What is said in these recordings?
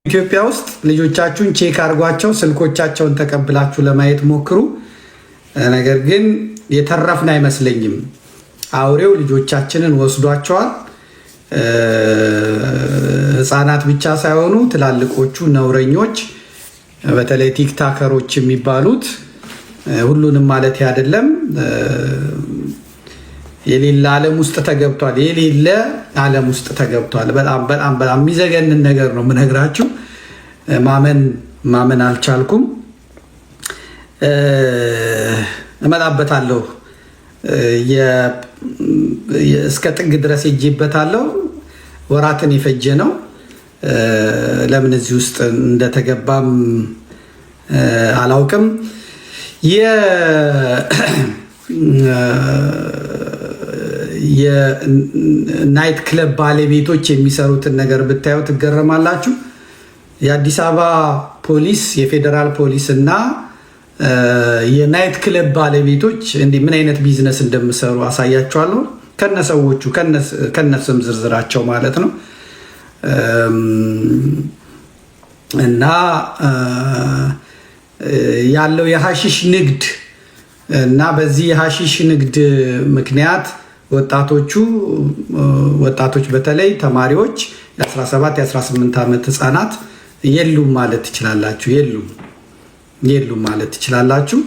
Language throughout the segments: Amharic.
ኢትዮጵያ ውስጥ ልጆቻችሁን check አድርጓቸው፣ ስልኮቻቸውን ተቀብላችሁ ለማየት ሞክሩ። ነገር ግን የተረፍን አይመስለኝም። አውሬው ልጆቻችንን ወስዷቸዋል። ህፃናት ብቻ ሳይሆኑ ትላልቆቹ ነውረኞች፣ በተለይ ቲክታከሮች የሚባሉት፣ ሁሉንም ማለት አይደለም፣ የሌለ ዓለም ውስጥ ተገብቷል። የሌለ ዓለም ውስጥ ተገብቷል። በጣም በጣም በጣም የሚዘገንን ነገር ነው የምነግራችሁ። ማመን ማመን አልቻልኩም። እመጣበታለሁ። እስከ ጥግ ድረስ ሄጄበታለሁ። ወራትን የፈጀ ነው። ለምን እዚህ ውስጥ እንደተገባም አላውቅም። የ night club ባለቤቶች የሚሰሩትን ነገር ብታዩ ትገረማላችሁ። የአዲስ አበባ ፖሊስ፣ የፌዴራል ፖሊስ እና የ night club ባለቤቶች እንዲህ ምን አይነት ቢዝነስ እንደሚሰሩ አሳያችኋለሁ። ከነሰዎቹ ከነስም ዝርዝራቸው ማለት ነው። እና ያለው የሀሺሽ ንግድ እና በዚህ የሀሺሽ ንግድ ምክንያት ወጣቶች በተለይ ተማሪዎች፣ የ17 የ18 ዓመት ህፃናት የሉም ማለት ትችላላችሁ። የሉም፣ የሉም ማለት ትችላላችሁ።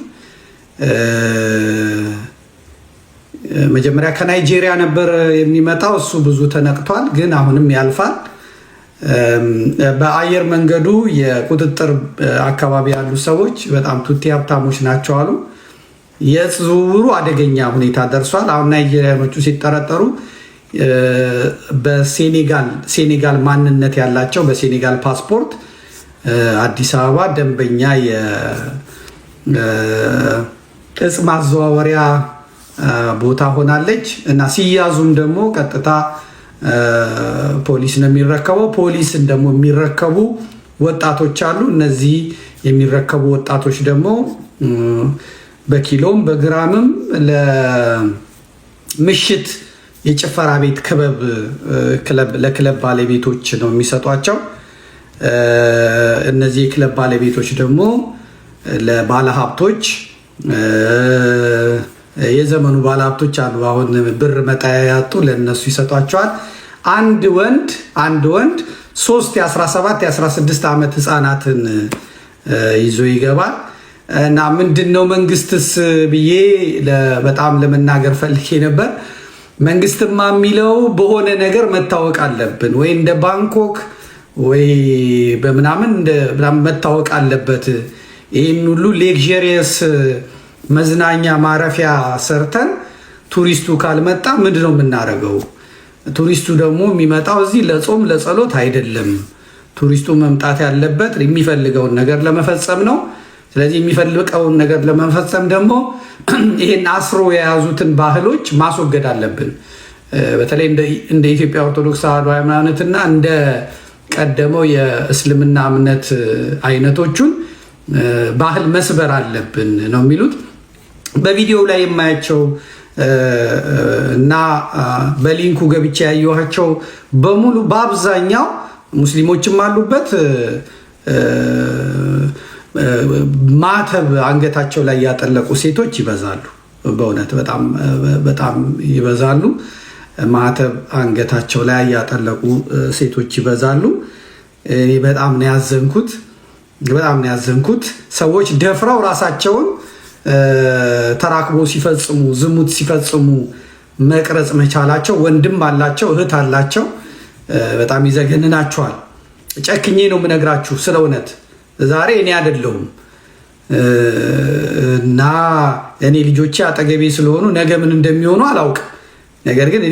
መጀመሪያ ከናይጄሪያ ነበር የሚመጣው። እሱ ብዙ ተነቅቷል፣ ግን አሁንም ያልፋል። በአየር መንገዱ የቁጥጥር አካባቢ ያሉ ሰዎች በጣም ቱቲ ሀብታሞች ናቸው አሉ። የእጽ ዝውውሩ አደገኛ ሁኔታ ደርሷል። አሁን ናይጄሪያኖቹ ሲጠረጠሩ በሴኔጋል ሴኔጋል ማንነት ያላቸው፣ በሴኔጋል ፓስፖርት አዲስ አበባ ደንበኛ የእጽ ማዘዋወሪያ ቦታ ሆናለች እና ሲያዙም ደግሞ ቀጥታ ፖሊስ ነው የሚረከበው። ፖሊስን ደግሞ የሚረከቡ ወጣቶች አሉ። እነዚህ የሚረከቡ ወጣቶች ደግሞ በኪሎም በግራምም ለምሽት የጭፈራ ቤት ክበብ ለክለብ ባለቤቶች ነው የሚሰጧቸው። እነዚህ የክለብ ባለቤቶች ደግሞ ለባለሀብቶች፣ የዘመኑ ባለሀብቶች አሉ። አሁን ብር መጣያ ያጡ፣ ለእነሱ ይሰጧቸዋል። አንድ ወንድ 3 የ17 የ16 ዓመት ህፃናትን ይዞ ይገባል። እና ምንድን ነው መንግስትስ ብዬ በጣም ለመናገር ፈልጌ ነበር። መንግስትማ የሚለው በሆነ ነገር መታወቅ አለብን ወይ እንደ ባንኮክ ወይ በምናምን መታወቅ አለበት። ይህን ሁሉ luxurious መዝናኛ ማረፊያ ሰርተን ቱሪስቱ ካልመጣ ምንድን ነው የምናደርገው? ቱሪስቱ ደግሞ የሚመጣው እዚህ ለጾም ለጸሎት አይደለም። ቱሪስቱ መምጣት ያለበት የሚፈልገውን ነገር ለመፈጸም ነው። ስለዚህ የሚፈልገውን ነገር ለመፈጸም ደግሞ ይህን አስሮ የያዙትን ባህሎች ማስወገድ አለብን። በተለይ እንደ ኢትዮጵያ ኦርቶዶክስ ተዋሕዶ ሃይማኖትና እንደ ቀደመው የእስልምና እምነት አይነቶቹን ባህል መስበር አለብን ነው የሚሉት። በቪዲዮው ላይ የማያቸው እና በ link ኡ ገብቼ ያየኋቸው በሙሉ በአብዛኛው ሙስሊሞችም አሉበት፣ ማተብ አንገታቸው ላይ ያጠለቁ ሴቶች ይበዛሉ። በእውነት በጣም በጣም ይበዛሉ። ማተብ አንገታቸው ላይ ያጠለቁ ሴቶች ይበዛሉ። እኔ በጣም ነው ያዘንኩት። በጣም ነው ያዘንኩት። ሰዎች ደፍረው ራሳቸውን ተራክቦ ሲፈጽሙ፣ ዝሙት ሲፈጽሙ መቅረጽ መቻላቸው፣ ወንድም አላቸው፣ እህት አላቸው፣ በጣም ይዘገንናቸዋል። ጨክኜ ነው የምነግራችሁ ስለ እውነት። ዛሬ እኔ አይደለሁም እና እኔ ልጆቼ አጠገቤ ስለሆኑ ነገ ምን እንደሚሆኑ አላውቅም። ነገር ግን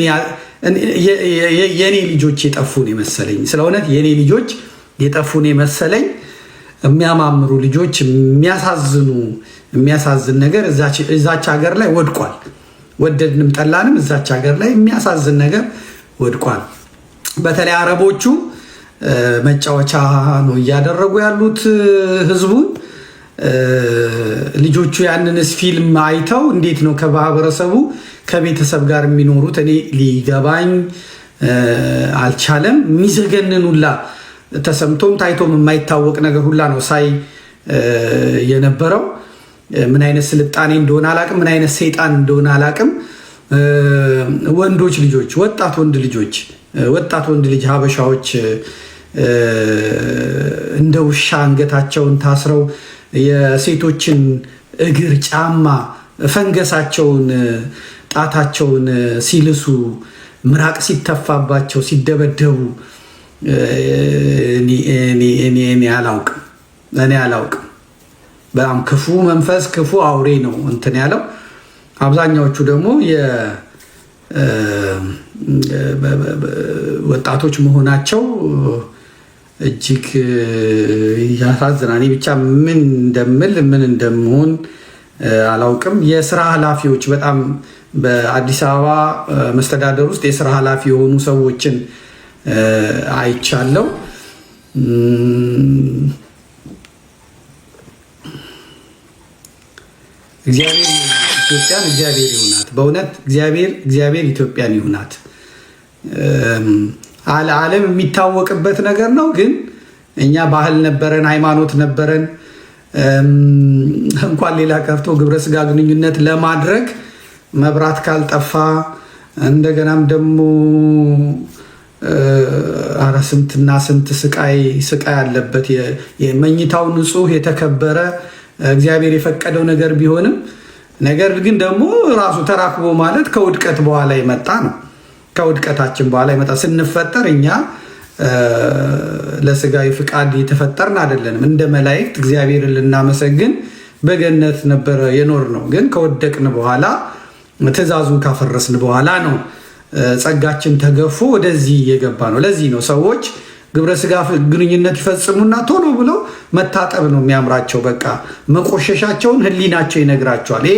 የኔ ልጆች የጠፉ ነው የመሰለኝ። ስለ እውነት የኔ ልጆች የጠፉ ነው የመሰለኝ። የሚያማምሩ ልጆች፣ የሚያሳዝን ነገር እዛች ሀገር ላይ ወድቋል። ወደድንም ጠላንም እዛች ሀገር ላይ የሚያሳዝን ነገር ወድቋል። በተለይ አረቦቹ መጫወቻ ነው እያደረጉ ያሉት ህዝቡን። ልጆቹ ያንንስ ፊልም አይተው እንዴት ነው ከማህበረሰቡ ከቤተሰብ ጋር የሚኖሩት? እኔ ሊገባኝ አልቻለም። የሚዘገንኑላ ተሰምቶም ታይቶም የማይታወቅ ነገር ሁላ ነው ሳይ የነበረው። ምን አይነት ስልጣኔ እንደሆነ አላቅም። ምን አይነት ሰይጣን እንደሆነ አላቅም። ወንዶች ልጆች፣ ወጣት ወንድ ልጆች፣ ወጣት ወንድ ልጅ ሀበሻዎች እንደ ውሻ አንገታቸውን ታስረው የሴቶችን እግር ጫማ ፈንገሳቸውን ጣታቸውን ሲልሱ፣ ምራቅ ሲተፋባቸው፣ ሲደበደቡ እኔ አላውቅም፣ እኔ አላውቅም። በጣም ክፉ መንፈስ፣ ክፉ አውሬ ነው እንትን ያለው። አብዛኛዎቹ ደግሞ ወጣቶች መሆናቸው እጅግ ያሳዝናል። እኔ ብቻ ምን እንደምል ምን እንደምሆን አላውቅም። የስራ ኃላፊዎች፣ በጣም በአዲስ አበባ መስተዳደር ውስጥ የስራ ኃላፊ የሆኑ ሰዎችን አይቻለው። እግዚአብሔር ኢትዮጵያን እግዚአብሔር ይሁናት። በእውነት እግዚአብሔር እግዚአብሔር ኢትዮጵያን ይሁናት። ዓለም የሚታወቅበት ነገር ነው። ግን እኛ ባህል ነበረን፣ ሃይማኖት ነበረን። እንኳን ሌላ ቀርቶ ግብረ ስጋ ግንኙነት ለማድረግ መብራት ካልጠፋ፣ እንደገናም ደግሞ ኧረ ስንትና ስንት ስቃይ ስቃይ አለበት። የመኝታው ንጹህ የተከበረ እግዚአብሔር የፈቀደው ነገር ቢሆንም ነገር ግን ደግሞ ራሱ ተራክቦ ማለት ከውድቀት በኋላ የመጣ ነው። ከውድቀታችን በኋላ የመጣ፣ ስንፈጠር እኛ ለስጋዊ ፍቃድ የተፈጠርን አይደለንም። እንደ መላእክት እግዚአብሔርን ልናመሰግን በገነት ነበረ የኖርነው። ግን ከወደቅን በኋላ፣ ትእዛዙን ካፈረስን በኋላ ነው ጸጋችን ተገፎ ወደዚህ የገባ ነው። ለዚህ ነው ሰዎች ግብረ ስጋ ግንኙነት ይፈጽሙና ቶሎ ብለው መታጠብ ነው የሚያምራቸው። በቃ መቆሸሻቸውን ህሊናቸው ይነግራቸዋል። ይሄ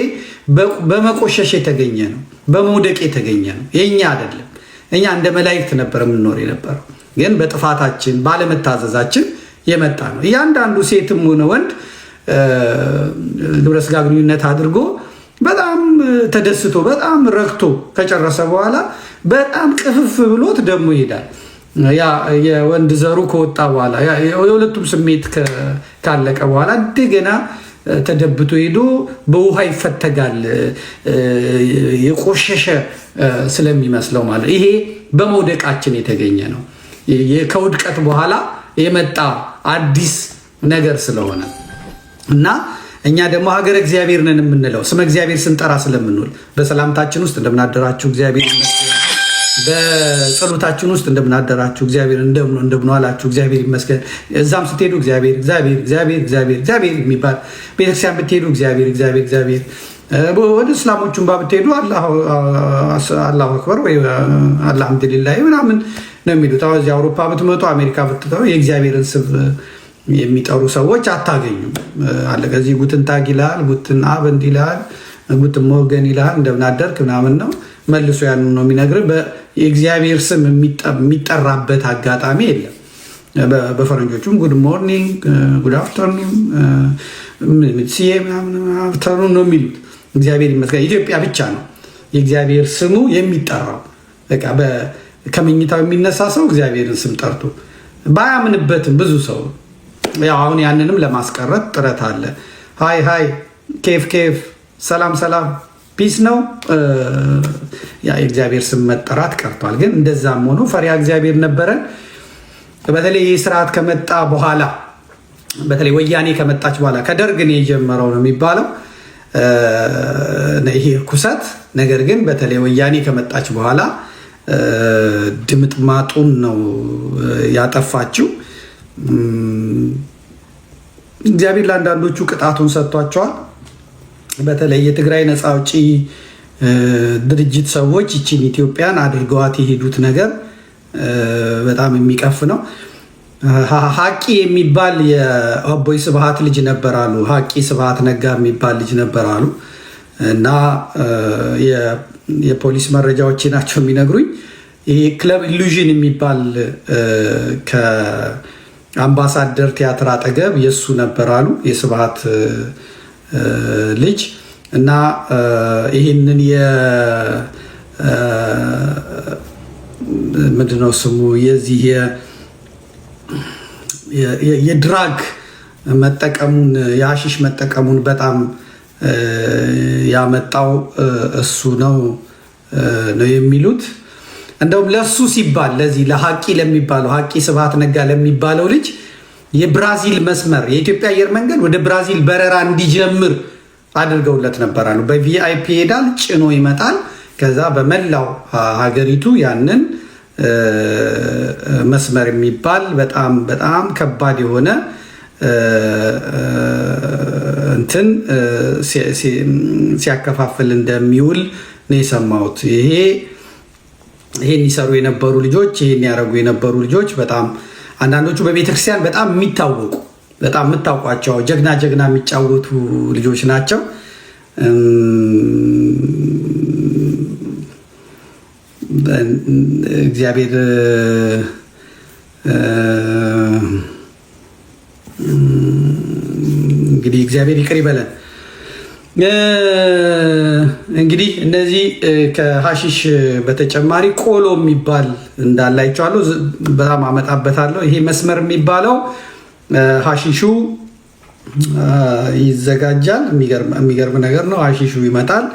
በመቆሸሽ የተገኘ ነው፣ በመውደቅ የተገኘ ነው፣ የኛ አይደለም። እኛ እንደ መላእክት ነበር የምንኖር የነበረው፣ ግን በጥፋታችን ባለመታዘዛችን የመጣ ነው። እያንዳንዱ ሴትም ሆነ ወንድ ግብረ ስጋ ግንኙነት አድርጎ በጣም ተደስቶ በጣም ረክቶ ከጨረሰ በኋላ በጣም ቅፍፍ ብሎት ደግሞ ይሄዳል። ያ የወንድ ዘሩ ከወጣ በኋላ፣ የሁለቱም ስሜት ካለቀ በኋላ እንደገና ተደብቶ ሄዶ በውሃ ይፈተጋል፣ የቆሸሸ ስለሚመስለው ማለት። ይሄ በመውደቃችን የተገኘ ነው። ከውድቀት በኋላ የመጣ አዲስ ነገር ስለሆነ እና እኛ ደግሞ ሀገረ እግዚአብሔር ነን የምንለው ስመ እግዚአብሔር ስንጠራ ስለምንውል፣ በሰላምታችን ውስጥ እንደምናደራችሁ እግዚአብሔር ይመስገን፣ በጸሎታችን ውስጥ እንደምናደራችሁ እግዚአብሔር፣ እንደምንዋላችሁ እግዚአብሔር ይመስገን። እዛም ስትሄዱ እግዚአብሔር እግዚአብሔር እግዚአብሔር እግዚአብሔር እግዚአብሔር የሚባል፣ ቤተክርስቲያን ብትሄዱ እግዚአብሔር እግዚአብሔር እግዚአብሔር፣ ወደ እስላሞቹን ባ ብትሄዱ አላሁ አክበር ወይ አልሐምዱሊላህ ምናምን ነው የሚሉት። አሁን እዚህ አውሮፓ ብትመጡ፣ አሜሪካ ብትመጡ የእግዚአብሔርን ስም የሚጠሩ ሰዎች አታገኙም። አለ ከዚህ Guten Tag ይልሃል፣ Guten Abend ይልሃል፣ Guten Morgen ይልሃል፣ እንደምን አደርክ ምናምን ነው፣ መልሶ ያንን ነው የሚነግርህ። የእግዚአብሔር ስም የሚጠራበት አጋጣሚ የለም። በፈረንጆቹም good morning፣ good afternoon፣ afternoon ነው የሚሉት። እግዚአብሔር ይመስገን ኢትዮጵያ ብቻ ነው የእግዚአብሔር ስሙ የሚጠራው። በቃ ከመኝታው የሚነሳ ሰው እግዚአብሔርን ስም ጠርቶ ባያምንበትም ብዙ ሰው፣ ያው አሁን ያንንም ለማስቀረት ጥረት አለ። Hi hi፣ كيف كيف፣ ሰላም ሰላም፣ peace ነው። ያ የእግዚአብሔር ስም መጠራት ቀርቷል። ግን እንደዛም ሆኖ ፈሪሃ እግዚአብሔር ነበረን። በተለይ ይህ ስርዓት ከመጣ በኋላ፣ በተለይ ወያኔ ከመጣች በኋላ፣ ከደርግ ነው የጀመረው ነው የሚባለው ይሄ ርኩሰት። ነገር ግን በተለይ ወያኔ ከመጣች በኋላ ድምጥማጡን ነው ያጠፋችው። እግዚአብሔር ለአንዳንዶቹ ቅጣቱን ሰጥቷቸዋል። በተለይ የትግራይ ነፃ አውጪ ድርጅት ሰዎች ይችን ኢትዮጵያን አድርገዋት የሄዱት ነገር በጣም የሚቀፍ ነው። ሀቂ የሚባል የአቦይ ስብሃት ልጅ ነበር አሉ። ሀቂ ስብሃት ነጋ የሚባል ልጅ ነበር አሉ እና የፖሊስ መረጃዎች ናቸው የሚነግሩኝ። ይሄ ክለብ ኢሉዥን የሚባል ከአምባሳደር ቲያትር አጠገብ የእሱ ነበር አሉ፣ የስብሃት ልጅ። እና ይህንን ምንድነው ስሙ የዚህ የ drug መጠቀሙን፣ የሀሺሽ መጠቀሙን በጣም ያመጣው እሱ ነው ነው የሚሉት። እንደውም ለሱ ሲባል፣ ለዚህ ለሀቂ ለሚባለው፣ ሀቂ ስብሐት ነጋ ለሚባለው ልጅ የብራዚል መስመር፣ የኢትዮጵያ አየር መንገድ ወደ ብራዚል በረራ እንዲጀምር አድርገውለት ነበር አሉ። በ VIP ይሄዳል፣ ጭኖ ይመጣል። ከዛ በመላው ሀገሪቱ ያንን መስመር የሚባል በጣም በጣም ከባድ የሆነ እንትን ሲያከፋፍል እንደሚውል ነው የሰማሁት። ይሄን ይሰሩ የነበሩ ልጆች፣ ይሄን ያደረጉ የነበሩ ልጆች በጣም አንዳንዶቹ በቤተክርስቲያን በጣም የሚታወቁ፣ በጣም የምታውቋቸው ጀግና ጀግና የሚጫወቱ ልጆች ናቸው። እግዚአብሔር እንግዲህ እግዚአብሔር ይቅር ይበለን። እንግዲህ እነዚህ ከሀሺሽ በተጨማሪ ቆሎ የሚባል እንዳለ አይቼዋለሁ። በጣም አመጣበታለሁ። ይሄ መስመር የሚባለው ሀሺሹ ይዘጋጃል። የሚገርም ነገር ነው። ሀሺሹ ይመጣል።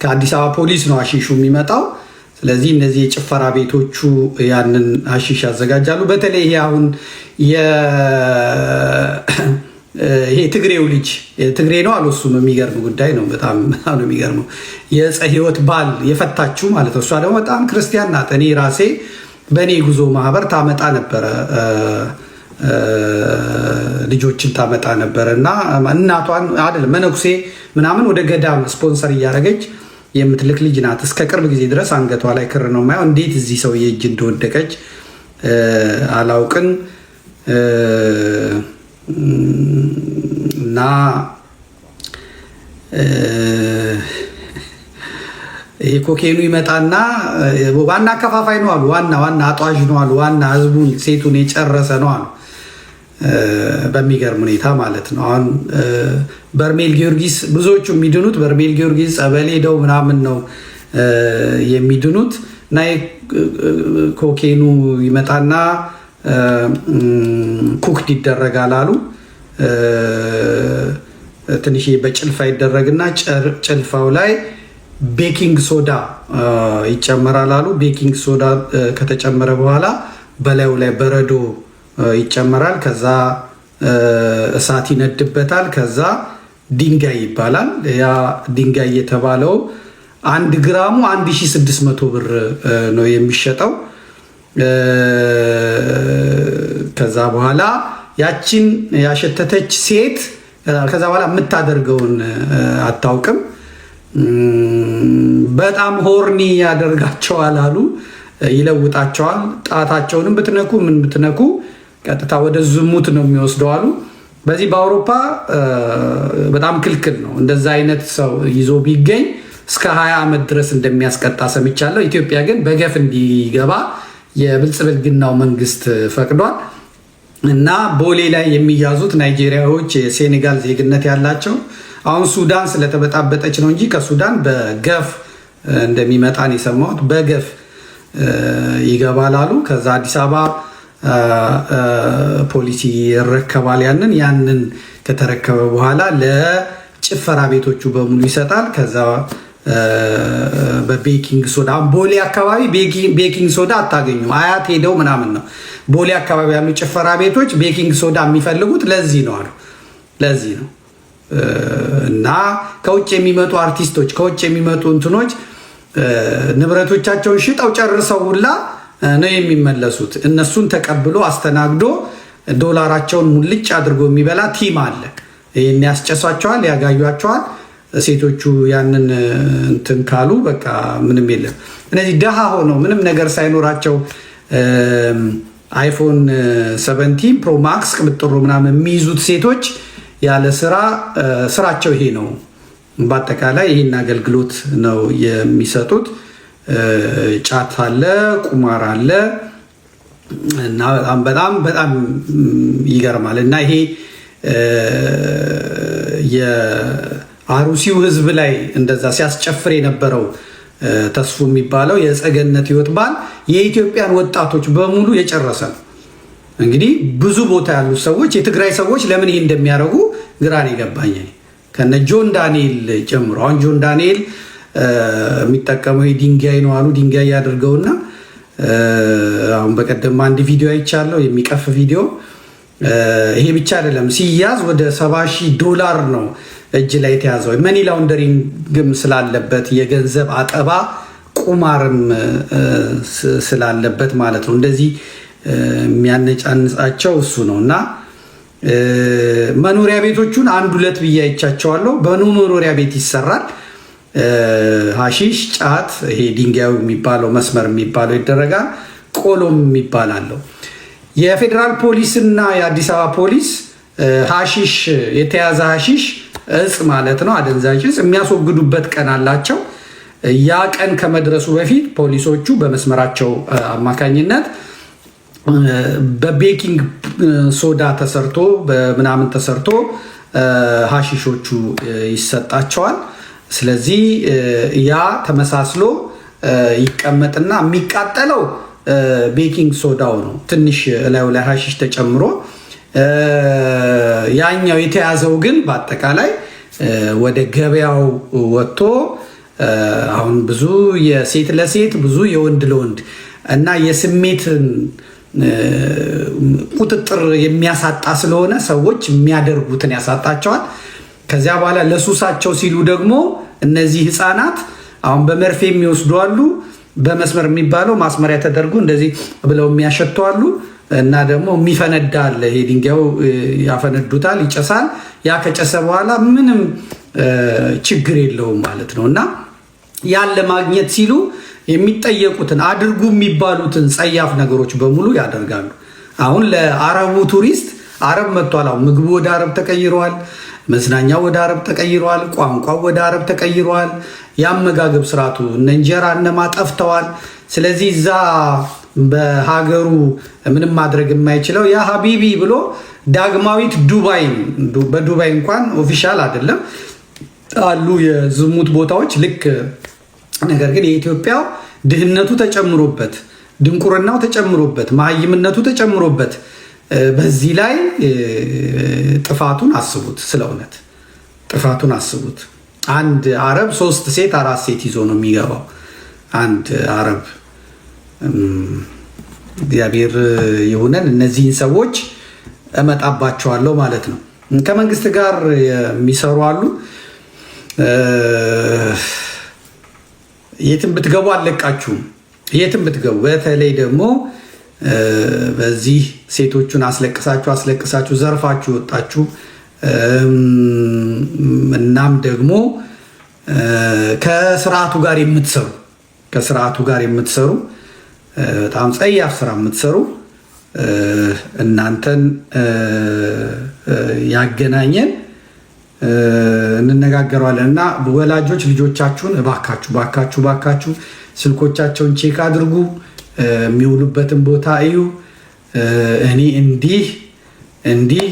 ከአዲስ አበባ ፖሊስ ነው ሀሺሹ የሚመጣው። ስለዚህ እነዚህ የጭፈራ ቤቶቹ ያንን ሀሺሽ ያዘጋጃሉ። በተለይ ይሄ አሁን ይሄ ትግሬው ልጅ፣ ትግሬ ነው አሉ። እሱም የሚገርም ጉዳይ ነው። በጣም በጣም ነው የሚገርመው። የዕፀ ሕይወት ባል የፈታችው ማለት ነው። እሷ ደግሞ በጣም ክርስቲያን ናት። እኔ ራሴ በእኔ ጉዞ ማህበር ታመጣ ነበረ፣ ልጆችን ታመጣ ነበረ እና እናቷን አይደለም መነኩሴ ምናምን ወደ ገዳም ስፖንሰር እያደረገች የምትልክ ልጅ ናት። እስከ ቅርብ ጊዜ ድረስ አንገቷ ላይ ክር ነው የማየው። እንዴት እዚህ ሰውዬ እጅ እንደወደቀች አላውቅም። እና ይሄ ኮኬኑ ይመጣና ዋና አከፋፋይ ነው አሉ። ዋና ዋና አጧዥ ነው አሉ። ዋና ህዝቡን ሴቱን የጨረሰ ነው አሉ። በሚገርም ሁኔታ ማለት ነው። አሁን በርሜል ጊዮርጊስ ብዙዎቹ የሚድኑት በርሜል ጊዮርጊስ ጸበል ሄደው ምናምን ነው የሚድኑት። እና ኮኬኑ ይመጣና cooked ይደረጋል አሉ። ትንሽ በጭልፋ ይደረግና ጭልፋው ላይ baking soda ይጨመራል አሉ። Baking soda ከተጨመረ በኋላ በላዩ ላይ በረዶ ይጨመራል። ከዛ እሳት ይነድበታል። ከዛ ድንጋይ ይባላል። ያ ድንጋይ የተባለው 1 ግራሙ 1600 ብር ነው የሚሸጠው። ከዛ በኋላ ያችን ያሸተተች ሴት ከዛ በኋላ የምታደርገውን አታውቅም። በጣም horny ያደርጋቸዋል አሉ። ይለውጣቸዋል። ጣታቸውንም ብትነኩ ምን ብትነኩ ቀጥታ ወደ ዝሙት ነው የሚወስደው አሉ። በዚህ በአውሮፓ በጣም ክልክል ነው። እንደዛ አይነት ሰው ይዞ ቢገኝ እስከ 20 ዓመት ድረስ እንደሚያስቀጣ ሰምቻለሁ። ኢትዮጵያ ግን በገፍ እንዲገባ የብልጽግናው መንግስት ፈቅዷል። እና ቦሌ ላይ የሚያዙት ናይጄሪያዎች፣ የሴኔጋል ዜግነት ያላቸው፣ አሁን ሱዳን ስለተበጣበጠች ነው እንጂ ከሱዳን በገፍ እንደሚመጣን የሰማሁት፣ በገፍ ይገባል አሉ። ከዛ አዲስ አበባ ፖሊሲ ይረከባል። ያንን ከተረከበ በኋላ ለጭፈራ ቤቶቹ በሙሉ ይሰጣል። ከዛ በ baking soda፣ አሁን ቦሌ አካባቢ baking soda አታገኙም። አያት ሄደው ምናምን ነው። ቦሌ አካባቢ ያሉ ጭፈራ ቤቶች baking soda የሚፈልጉት ለዚህ ነው አሉ። ለዚህ ነው። እና ከውጭ የሚመጡ አርቲስቶች፣ ከውጭ የሚመጡ እንትኖች ንብረቶቻቸውን ሽጠው ጨርሰው ሁላ ነው የሚመለሱት። እነሱን ተቀብሎ አስተናግዶ ዶላራቸውን ሙልጭ አድርጎ የሚበላ team አለ። ይህን ያስጨሷቸዋል፣ ያጋዩቸዋል። ሴቶቹ ያንን እንትን ካሉ በቃ ምንም የለም። እነዚህ ደሃ ሆነው ምንም ነገር ሳይኖራቸው iPhone 17 Pro Max ቅብጥሩ ምናምን የሚይዙት ሴቶች ያለ ስራ ስራቸው ይሄ ነው። በአጠቃላይ ይህን አገልግሎት ነው የሚሰጡት። ጫት አለ፣ ቁማር አለ እና በጣም በጣም በጣም ይገርማል። እና ይሄ የአሩሲው ህዝብ ላይ እንደዛ ሲያስጨፍር የነበረው ተስፉ የሚባለው የጸገነት ህይወት ባል የኢትዮጵያን ወጣቶች በሙሉ የጨረሰ ነው። እንግዲህ ብዙ ቦታ ያሉ ሰዎች፣ የትግራይ ሰዎች ለምን ይሄ እንደሚያደርጉ ግራ ነው የገባኝ። ከነ ጆን ዳንኤል ጀምሮ። አሁን ጆን ዳንኤል የሚጠቀመው ድንጋይ ነው አሉ። ድንጋይ ያደርገውና አሁን በቀደም አንድ ቪዲዮ አይቻለሁ፣ የሚቀፍ ቪዲዮ። ይሄ ብቻ አይደለም፣ ሲያዝ ወደ 70,000 ዶላር ነው እጅ ላይ የተያዘው። Money laundering ም ስላለበት፣ የገንዘብ አጠባ ቁማርም ስላለበት ማለት ነው። እንደዚህ የሚያነጫንጻቸው እሱ ነው። እና መኖሪያ ቤቶቹን አንድ ሁለት ብዬ አይቻቸዋለሁ። በኑ መኖሪያ ቤት ይሰራል። ሀሺሽ፣ ጫት፣ ይሄ ድንጋዩ የሚባለው መስመር የሚባለው ይደረጋል። ቆሎም የሚባል አለው። የፌዴራል ፖሊስ እና የአዲስ አበባ ፖሊስ ሀሺሽ፣ የተያዘ ሀሺሽ እጽ ማለት ነው፣ አደንዛዥ እጽ የሚያስወግዱበት ቀን አላቸው። ያ ቀን ከመድረሱ በፊት ፖሊሶቹ በመስመራቸው አማካኝነት በ baking soda ተሰርቶ፣ በምናምን ተሰርቶ ሀሺሾቹ ይሰጣቸዋል። ስለዚህ ያ ተመሳስሎ ይቀመጥና የሚቃጠለው baking soda ው ነው። ትንሽ እላዩ ላይ ሀሺሽ ተጨምሮ፣ ያኛው የተያዘው ግን በአጠቃላይ ወደ ገበያው ወጥቶ አሁን ብዙ የሴት ለሴት፣ ብዙ የወንድ ለወንድ እና የስሜትን ቁጥጥር የሚያሳጣ ስለሆነ ሰዎች የሚያደርጉትን ያሳጣቸዋል። ከዚያ በኋላ ለሱሳቸው ሲሉ ደግሞ እነዚህ ህፃናት አሁን በመርፌ የሚወስዱ አሉ። በመስመር የሚባለው ማስመሪያ ተደርጎ እንደዚህ ብለው የሚያሸቱ አሉ። እና ደግሞ የሚፈነዳ አለ። ይሄ ድንጋዩ ያፈነዱታል፣ ይጨሳል። ያ ከጨሰ በኋላ ምንም ችግር የለውም ማለት ነው። እና ያን ለማግኘት ሲሉ የሚጠየቁትን፣ አድርጉ የሚባሉትን ጸያፍ ነገሮች በሙሉ ያደርጋሉ። አሁን ለአረቡ ቱሪስት፣ አረብ መጥቷል። አሁን ምግቡ ወደ አረብ ተቀይረዋል። መዝናኛው ወደ አረብ ተቀይረዋል። ቋንቋው ወደ አረብ ተቀይረዋል። የአመጋገብ ስርዓቱ እነ እንጀራ እነማ ጠፍተዋል። ስለዚህ እዛ በሀገሩ ምንም ማድረግ የማይችለው ያ حبيبي ብሎ ዳግማዊት ዱባይ፣ በዱባይ እንኳን official አይደለም፣ አሉ የዝሙት ቦታዎች ልክ። ነገር ግን የኢትዮጵያው ድህነቱ ተጨምሮበት፣ ድንቁርናው ተጨምሮበት፣ መሀይምነቱ ተጨምሮበት፣ በዚህ ላይ ጥፋቱን አስቡት። ስለ እውነት ጥፋቱን አስቡት። አንድ አረብ ሶስት ሴት አራት ሴት ይዞ ነው የሚገባው። አንድ አረብ። እግዚአብሔር ይሁነን። እነዚህን ሰዎች እመጣባቸዋለሁ ማለት ነው። ከመንግስት ጋር የሚሰሩ አሉ። የትም ብትገቡ አልለቃችሁም። የትም ብትገቡ፣ በተለይ ደግሞ በዚህ ሴቶቹን አስለቅሳችሁ አስለቅሳችሁ ዘርፋችሁ ወጣችሁ፣ እናም ደግሞ ከስርዓቱ ጋር የምትሰሩ፣ በጣም ጸያፍ ስራ የምትሰሩ፣ እናንተን ያገናኘን እንነጋገረዋለን። እና ወላጆች ልጆቻችሁን እባካችሁ ባካችሁ ባካችሁ ስልኮቻቸውን check አድርጉ፣ የሚውሉበትን ቦታ እዩ። እኔ እንዲህ እንዲህ